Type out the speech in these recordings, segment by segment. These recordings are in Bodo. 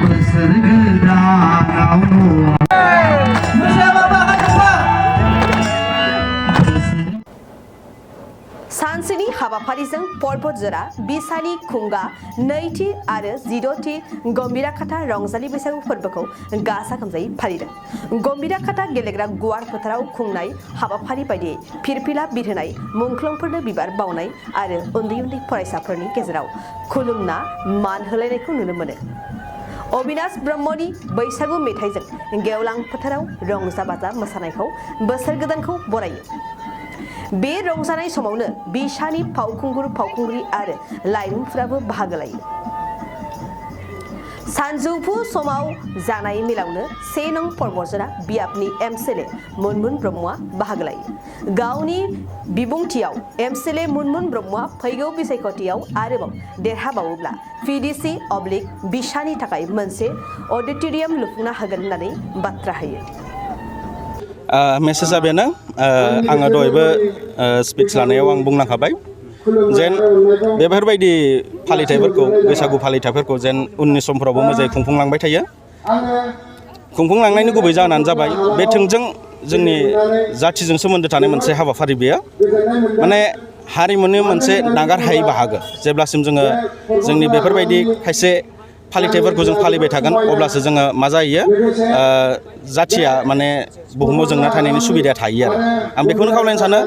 बोसोर गोदानाव सानसेनि हाबाफारिजों पर्बतजरा बिसानि खुंगा नैथि आरो 16थि गम्भीराखाता रंजालि बैसागु फोरबोखौ गाजा गोमजायै फालिदों। गम्भीराखाता गेलेग्रा गुवार फोथाराव खुंनाय हाबाफारि बायदियै फिरफिला बिरहोनाय, मुंख्लंफोरनो बिबार बावनाय आरो उन्दै उन्दै फरायसाफोरनि गेजेराव खुलुमना मान होलायनायखौ नुनो मोनो। अबिनाश ब्रह्मनि बैसागु मेथाइजों गेवलां फोथाराव रंजा बाजा मोसानायखौ बोसोर गोदानखौ बरायो। बे रंजानाय समावनो बिसानि फावखुंगुर आरो लाइमोनफोराबो बाहागो लायो। सानजौफु समाव जानाय मेलावनो 1 नं पर्बतजरा बियाबनि एमसिएलए मुनमुन ब्रह्मआ बाहागो लायो। गावनि बिबुंथियाव एमसिएलए मुनमुन ब्रह्मआ फैगौ बिसायख'थियाव आरोबाव देरहाबावोब्ला PDC/बिसानि थाखाय मोनसे अडिटोरियाम लुफुंना होगोन होननानै बाथ्रा होयो। मेसेजआ बेनो आङो दहायबो स्पिच लानायाव आं बुंलांखाबाय जेन बेफोरबायदि फालिथायफोरखौ बैसागु फालिथायफोरखौ जेन उननि समफोरावबो मोजाङै खुंफुंलांबाय थायो। खुंफुंलांनायनि गुबै जाहोनानो जाबाय बे थोंजों जोंनि जाथिजों सोमोन्दो थानाय मोनसे हाबाफारि बेयो माने हारिमुनि मोनसे नागारहायै बाहागो। जेब्लासिम जोङो जोंनि बेफोरबायदि खायसे फालिथायफोरखौ जों फालिबाय थागोन अब्लासो जोङो मा जायो जाथिया माने बुहुमाव जोंना थानायनि सुबिदाया थायो आरो आं बेखौनो खावलायनो सानो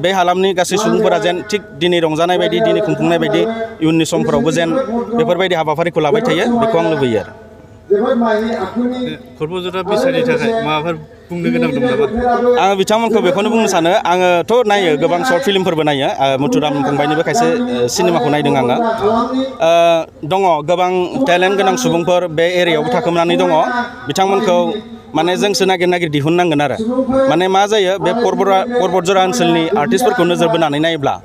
बे हालामनि गासै सुबुंफोरा जेन थिग दिनै रंजानाय बायदि दिनै खुंफुंनाय बायदि इयुननि समफोरावबो जेन बेफोरबायदि हाबाफारिखौ लाबाय थायो बेखौ आं लुबैयो आरो। पर्बतजरा बिसानि थाखाय माबाफोर बुंनो गोनां दं नामा? आङो बिथांमोनखौ बेखौनो बुंनो सानो आङोथ' नायो गोबां सर्ट फिल्मफोरबो नायो मथुराम फंबायनिबो खायसे सिनेमाखौ नायदों आङो। दङ गोबां टेलेन्ट गोनां सुबुंफोर बे एरियायावबो थाखोमानानै दङ बिथांमोनखौ माने जोंसो नागिर दिहुननांगोन आरो माने मा जायो बे पर्बतजरा ओनसोलनि आर्टिस्टफोरखौ नोजोर बोनानै नायोब्ला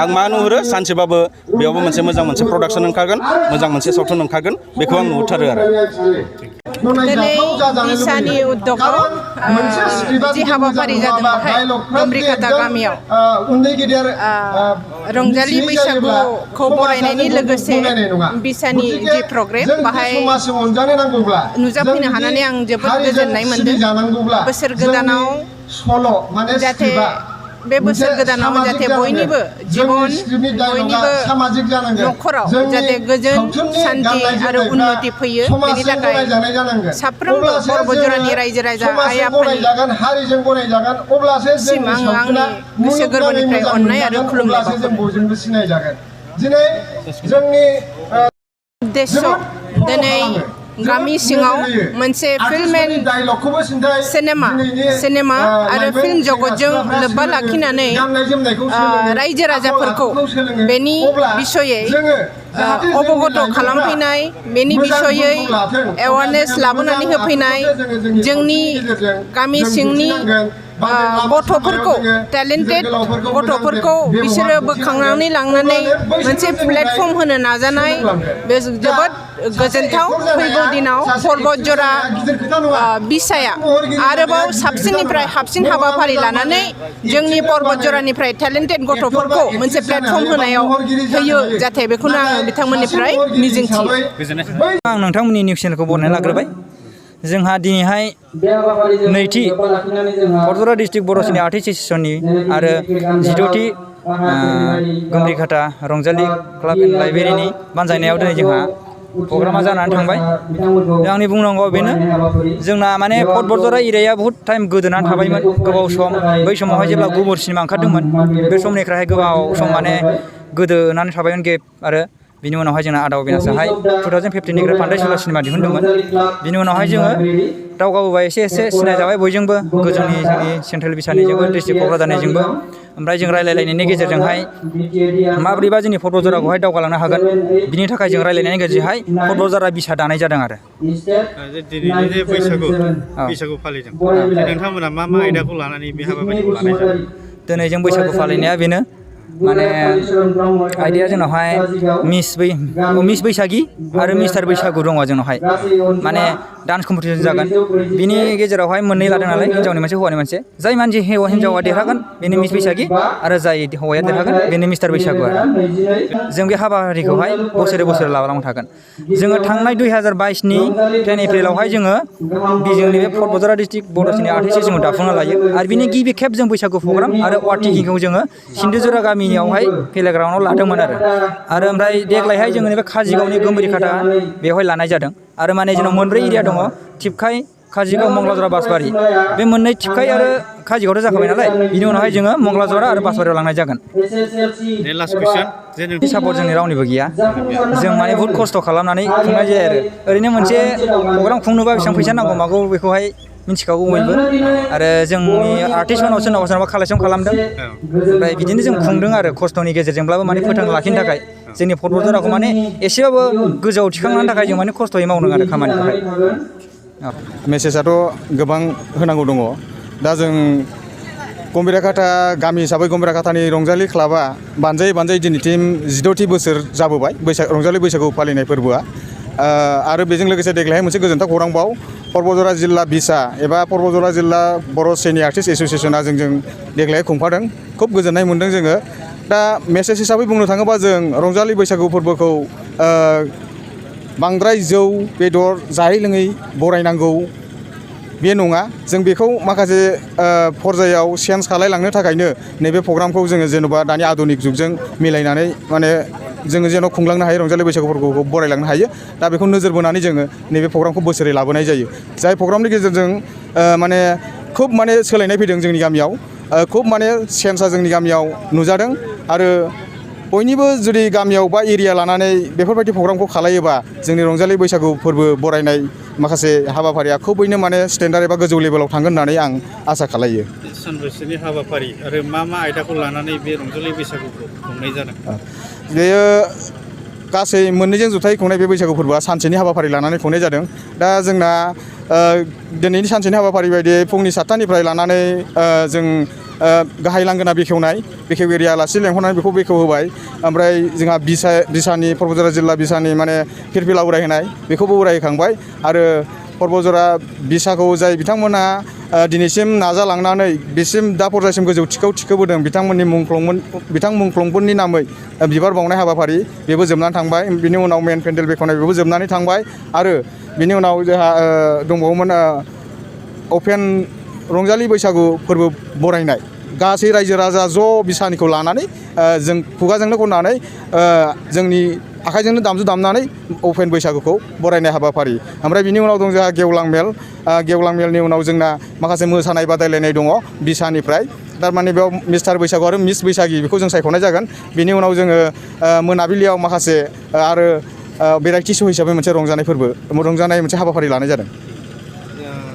आं मा नुहुरो सानसेबाबो बेयावबो मोनसे मोजां प्रडाक्सन ओंखारगोन मोजां मोनसे सावथुन ओंखारगोन बेखौ आं नुहुरथारो आरो। दिनै बिसानि उद्दगाव जि हाबाफारि जादों बेहाय गम्भीराखाता गामियाव रंजालि बैसागुखौ बरायनायनि लोगोसे बिसानि जि प्रग्राम बाहाय नुजाफैनो हानानै आं जोबोद गोजोननाय मोनदों। बोसोर गोदानाव जाहाथे बे बोसोर गोदानाव जाहाथे बयनिबो जिबन बयनिबो न'खराव जाहाथे गोजोन सान्थि आरो उन्नति फैयो बेनि थाखाय साफ्रोमबो पर्बतजरानि रायजो राजा आइ आफानिसिम आङो आंनि गोसो गोरबोनिफ्राय अननाय आरो खुलुमनाय उद्देश्य दिनै गामि सिङाव मोनसे फिल्म एन्ड सिनेमा आरो फिल्म जगतजों लोब्बा लाखिनानै रायजो राजाफोरखौ बेनि बिसयै अबगत खालामफैनाय बेनि बिसयै एवारनेस लाबोनानै होफैनाय जोंनि गामि सिंनि गथ'फोरखौ टेलेन्टेड गथ'फोरखौ बिसोरो बोखांनानै लांनानै मोनसे प्लेटफर्म होनो नाजानाय बे जोबोद गोजोनथाव। फैगौ दिनाव पर्बतजरा बिसाया आरोबाव साबसिननिफ्राय हाबसिन हाबाफारि लानानै जोंनि पर्बतजरानिफ्राय टेलेन्टेड गथ'फोरखौ मोनसे प्लेटफर्म होनायाव होयो जाहाथे बेखौनो आं बिथांमोननिफ्राय मिजिंथियो। आं नोंथांमोननि निउस चेनेलखौ बरायना लाग्रोबाय। जोंहा दिनैहाय नैथि पर्बतजरा डिस्ट्रिक्ट बर' सिनेमा आर्टिस्ट एस'सिएशननि आरो 16थि गम्भीराखाता रंजालि क्लाब एन्ड लाइब्रेरिनि बानजायनायाव दिनै जोंहा प्रग्रामा जानानै थांबाय। आंनि बुंनांगौआ बेनो जोंना माने पर्बतजरा एरियाया बहुद टाइम गोदोनानै थाबायमोन गोबाव सम। बै समावहाय जेब्ला गुमुर सिनेमा ओंखारदोंमोन बे समनिफ्राय गोबाव सम माने गोदोनानै थाबायमोन गेप आरो बिनि उनावहाय जोंना आदा अबिनाशआहाय 2015निफ्राय फान्दाय सुला सिनेमा दिहुनदोंमोन। बिनि उनावहाय जोङो दावगाबोबाय एसे सिनायजाबाय बयजोंबो जोंनि सेन्ट्रेल बिसानिजोंबो डिस्ट्रिक्ट क'क्राझारनिजोंबो। ओमफ्राय जों रायलायलायनायनि गेजेरजोंहाय माबोरैबा जोंनि पर्बतजराखौहाय दावगालांनो हागोन बिनि थाखाय जों रायलायनायनि गेजेरजोंहाय पर्बतजरा बिसा दानाय जादों आरो। दिनैनि जे बैसागु फालिदों नोंथांमोना मा आयदाखौ लानानै बे हाबाफारिखौ लानाय जादों? दिनै जों बैसागु फालिनाया बेनो माने आयदाया जोंनावहाय मिस बैसागि आरो मिस्टार बैसागु दङ जोंनावहाय माने डान्स कम्पिटिसन जागोन बिनि गेजेरावहाय मोननै लादों नालाय हिन्जावनि मोनसे हौवानि मोनसे जाय मानसि हिन्जावा देरहागोन बेनो मिस बैसागि आरो जाय हौवाया देरहागोन बेनो मिस्टार बैसागु आरो जों बे हाबाफारिखौहाय बोसोरे लालांबाय थागोन जोङो थांनाय 2022नि 10 एप्रिलावहाय जोङो जोंनि बे बड'लेण्ड डिस्ट्रिक्ट बड'सिनि आर्टिस्ट जोङो दाफुंना लायो आरो बिनि गिबि खेब जों बैसागु प्रग्राम आरो वार्टिंखौ जोङो सिन्धुजरा गामियावहाय प्लेग्राउन्डआव लादोंमोन आरो ओमफ्राय देग्लायहाय जोङो नैबे काजिगावनि गोमबोरिखाथा बेवहाय लानाय जादों आरो माने जोंनाव मोनब्रै एरिया दङ टिपकाय काजिगाव मंगलाजरा बासबारि बे मोननै टिपकाय आरो काजिगावथ' जाखाबाय नालाय बिनि उनावहाय जोङो मंगलाजरा आरो बासबारियाव लांनाय जागोन लास्ट कुइसन जे सापर्ट जोंनि रावनिबो गैया जों माने बहुत खस्थ' खालामनानै खुंनाय जायो आरो ओरैनो मोनसे प्रग्राम खुंनोबा बेसेबां फैसा नांगौ मागौ बेखौहाय मिथिखागौ बयबो आरो जोंनि आर्टिस्टफोरनाव सोरनावबा कालेक्सन खालामदों ओमफ्राय बिदिनो जों खुंदों आरो खस्थ'नि गेजेरजोंब्लाबो माने फोथांना लाखिनो थाखाय जोंनि बड'लेण्डखौ माने एसेबाबो गोजौआव थिखांनो थाखाय जों माने खस्थ'यै मावदों आरो खामानिखौहाय मेसेजआथ' गोबां होनांगौ दङ दा जों गम्बिराखाथा गामि हिसाबै गम्बिराखाथानि रंजालि क्लाबा बानजायै दिनैसिम 16थि बोसोर जाबोबाय रंजालि बैसागु फालिनाय फोरबोआ आरो बेजों लोगोसे देग्लायहाय मोनसे गोजोनथाव खौरांबाव पर्बजरा जिल्ला बिसा एबा पर्बजरा जिल्ला बर' सिनि आर्टिस्ट एस'सियेसना जोंजों देग्लाय खुंफादों खुब गोजोननाय मोन्दों जोङो दा मेसेज हिसाबै बुंनो थाङोबा जों रंजालि बैसागु फोरबोखौ बांद्राय जौ बेदर जायै लोङै बरायनांगौ बे नङा जों बेखौ माखासे फरजायाव चेन्ज खालायलांनो थाखायनो नैबे प्रग्रामखौ जोङो जेन'बा दानि आधुनिक जुगजों मिलायनानै माने जोङो जेन' खुंलांनो हायो रंजालि बैसागु फोरबोखौ बरायलांनो हायो दा बेखौ नोजोर बोनानै जोङो नैबे प्रग्रामखौ बोसोरै लाबोनाय जायो जाय प्रग्रामनि गेजेरजों माने खुब माने सोलायनाय फैदों जोंनि गामियाव खुब माने चेन्जआ जोंनि गामियाव नुजादों आरो बयनिबो जुदि गामियाव बा एरिया लानानै बेफोरबायदि प्रग्रामखौ खालायोबा जोंनि रंजालि बैसागु फोरबो बरायनाय माखासे हाबाफारिया खुबैनो माने स्टेन्डार्ड एबा गोजौ लेभेलाव थांगोन होननानै आं आसा खालायो सानबेसेनि हाबाफारि आरो मा आयदाखौ लानानै बे रंजालि बैसागुखौ खुंनाय जादों बेयो गासै मोननैजों जुथायै खुंनाय बे बैसागु फोरबोआ सानसेनि हाबाफारि लानानै खुंनाय जादों दा जोंना दिनैनि सानसेनि हाबाफारि बायदियै फुंनि 7थानिफ्राय लानानै जों गाहाय लांगोना बेखेवगिरि आलासि लेंहरनानै बेखौ बेखेवहोबाय ओमफ्राय जोंहा बिसानि पर्बजरा जिल्ला बिसानि माने फिरफिला उरायहोनाय बेखौबो उरायहोखांबाय आरो पर्बजरा बिसाखौ जाय बिथांमोना दिनैसिम नाजालांनानै बिसिम दा पर्जासिम गोजौ थिखोआव थिखोबोदों बिथां मुंख्लंफोरनि नामै बिबार बावनाय हाबाफारि बेबो जोबनानै थांबाय बिनि उनाव मेन पेन्डेल बेखेवनाय बेबो जोबनानै थांबाय आरो बिनि उनाव जोंहा दंबावोमोन अपेन रंजालि बैसागु फोरबो बरायनाय गासै रायजो राजा ज' बिसानिखौ लानानै जों खुगाजोंनो खननानै जोंनि आखाइजोंनो दामजु दामनानै अपेन बैसागुखौ बरायनाय हाबाफारि ओमफ्राय बिनि उनाव दं जोंहा गेवलां मेलनि उनाव जोंना माखासे मोसानाय बादायलायनाय दङ बिसानिफ्राय थारमाने बेयाव मिस्टार बैसागु आरो मिस बैसागि बेखौ जों सायख'नाय जागोन बिनि उनाव जोङो मोनाबिलियाव माखासे आरो भेराइटि शो हिसाबै मोनसे रंजानाय मोनसे हाबाफारि लानाय जादों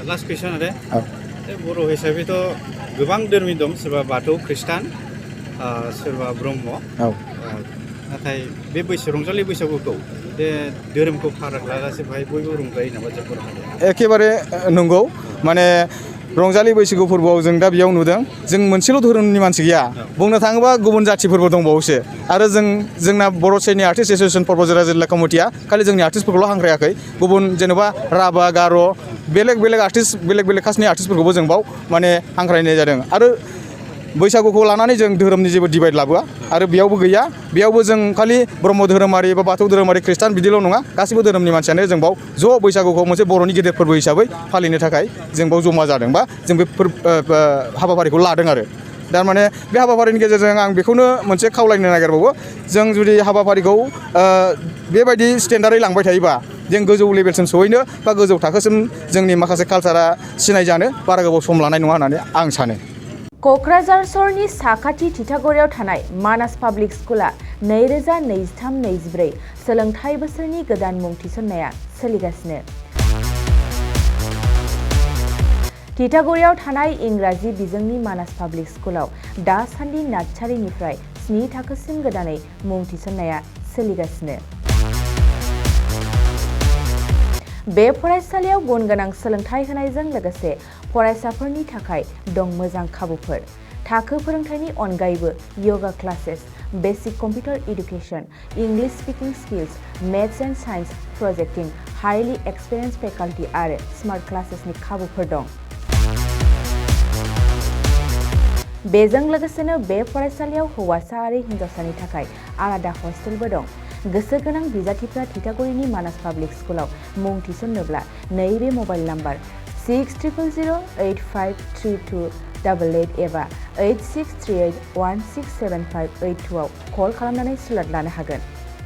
लास्ट कुइसन आरो बर' हिसाबैथ' गोबां धोरोमनि दं सोरबा बाथौ खृष्टान सोरबा ब्रह्म नाथाय बे रंजालि बैसागुखौ बे धोरोमखौ फाराग लागासे बेहाय बयबो रंजायो नामा जों बर' हारिया एखेबारे नंगौ माने रंजालि बैसागु फोरबोआव जों दा बेयाव नुदों जों मोनसेल' धोरोमनि मानसि गैया बुंनो थाङोबा गुबुन जाथिफोरबो दंबावोसो आरो जोंना बर' सिनि आर्टिस्ट एस'सियेसन पर्बजरा जिल्ला कमिटिया खालि जोंनि आर्टिस्टफोरखौल' हांख्रायाखै गुबुन जेनेबा राभा गार' बेलेग आर्टिस्ट बेलेग कास्टनि आर्टिस्टफोरखौबो जों बाव माने हांख्रायनाय जादों आरो बैसागुखौ लानानै जों धोरोमनि जेबो डिभाइड लाबोआ आरो बेयावबो गैया बेयावबो जों खालि ब्रह्म धोरोमारि बा बाथौ धोरोमारि खृष्टान बिदिल' नङा गासैबो धोरोमनि मानसियानो जों बाव ज' बैसागुखौ मोनसे बर'नि गेदेर फोरबो हिसाबै फालिनो थाखाय जों बाव जमा जादों बा जों बे हाबाफारिखौ लादों आरो थारमाने बे हाबाफारिनि गेजेरजों आं बेखौनो मोनसे खावलायनो नागिरबावो जों जुदि हाबाफारिखौ बेबायदि स्टेन्डार्डै लांबाय थायोबा जों गोजौ लेभेलसिम सहैनो बा गोजौ थाखोसिम जोंनि माखासे कालसारा सिनायजानो बारा गोबाव सम लानाय नङा होननानै आं सानो क'क्राझार सहरनि साखाथि तितागुरियाव थानाय मानास पाब्लिक स्कुला 2023-24 सोलोंथाइ बोसोरनि गोदान मुं थिसननाया सोलिगासिनो। तितागुरियाव थानाय इंराजि बिजोंनि मानास पाब्लिक स्कुलाव दासान्दि नार्सारिनिफ्राय 7 थाखोसिम गोदानै मुं थिसननाया सोलिगासिनो। बे फरायसालियाव गुन गोनां सोलोंथाइ होनायजों लोगोसे फरायसाफोरनि थाखाय दं मोजां खाबुफोर। थाखो फोरोंथायनि अनगायैबो yoga classes, basic computer education, English speaking skills, maths and science projecting, highly experience faculty आरो स्मार्ट क्लासेसनि खाबुफोर दं। बेजों लोगोसेनो बे फरायसालियाव हौवासा आरो हिन्जावसानि थाखाय आलादा हस्टेलबो दं। गोसो गोनां बिजाथिफ्रा थिथागुरिनि मानास पाब्लिक स्कुलाव मुं थिसन्नोब्ला नैबे मबाइल नाम्बार 6000853288 एबा 8638167582 आव कल खालामनानै सुलाद लानो हागोन।